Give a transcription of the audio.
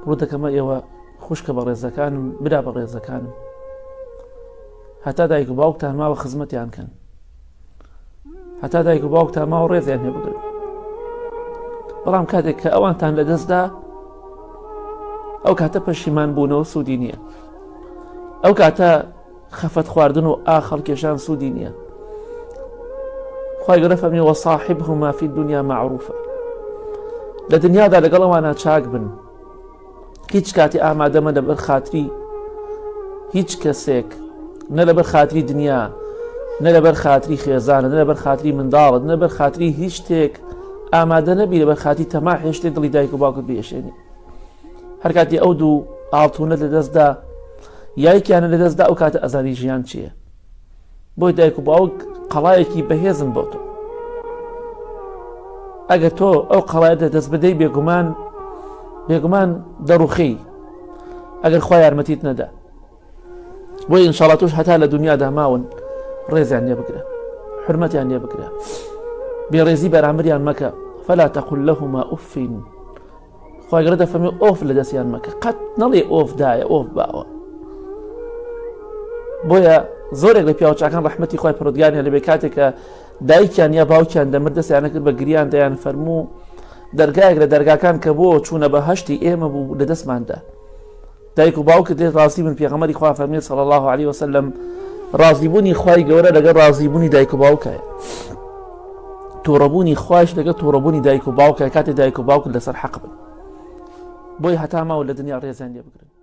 ڕوو دەکەمە ئێوە خوشکە بەڕێزەکانم برا بەڕێزەکانم هەتا دایک و باوکتان ماوە خزمەتیان کەن هەتا دایک و باوکتان ماوە ڕێزیان هێ بگرن بەڵام کاتێک کە ئەوانتان لەدەستدا ئەو کاتە پەشیمان بوونەوە سوودی نییە ئەو کاتە خەفەت خواردن و ئا خەڵکێشان سوودی نییە خی گەورە فەرمی وصاحبهما فی الدنیا معروفە لە دنیادا لەگەڵ ئەوانە چاک بن هیچ کاتی ئامادەمە لەبەر خاتری هیچ کەسێک نە لەبەر خاتری دنیا نە لەبەر خاتری خێزانە نە لەبەر خاتری منداڵت نە بەر خاتری هیچ شتێک ئامادە نەبی لەبەر خاتی تەما هێشتێ دڵی دایک و باوکت بێشێنی هەر کاتی ئەو دوو ئاڵتونە لەدەستدا یایکیانە لەدەستدا ئەو کاتە ئەزانی ژیان چییە بۆی دایک و باوک قەڵایەکی بەهێزن بۆ تۆ ئەگەر تۆ ئەو قەڵایە لە دەست بدەی بێگومان بێگومان دەڕوخی ئەگەر خوا یارمەتیت نەدا بۆی ئینشاڵا تۆش هەتا لە دنیادا ماون ڕێزیان لێ بگرە حرمەتیان لێ بگرە بێڕێزی بەرامبەریان مەکە فلا تقل لهما أف خوای گەورە دەفەرمێ ئۆف لە دەستیان مەکە قەت نەڵێ ئۆف دایە ئۆف باوە بۆیە زۆرێک لە پیاوچاکان ڕەحمەتی خوای پەروەردگاریان لەبێ کاتێک کە دایکیان یا باوکیان دەمرد دەستیانە کرد بە گریان دەیان فەرموو دەرگایەک لە دەرگاکان کە بۆ چوونە بەهەشتی ئێمە بوو لە دەستماندا دایک و باوکت لێت ڕازی بن پێغەمبەری خوا فەرمی صلی الله علیه وسلم ڕازیبوونی خوای گەورە لەگەڵ ڕازیبوونی دایک و باوکە تووڕەبوونی خوایش لەگەڵ تووڕەبوونی دایک و باوکە کاتێ دایک و باوکت لەسەر حەق بن بۆی هەتا ماوە لە دنیا ڕێزیان لێ بگرن.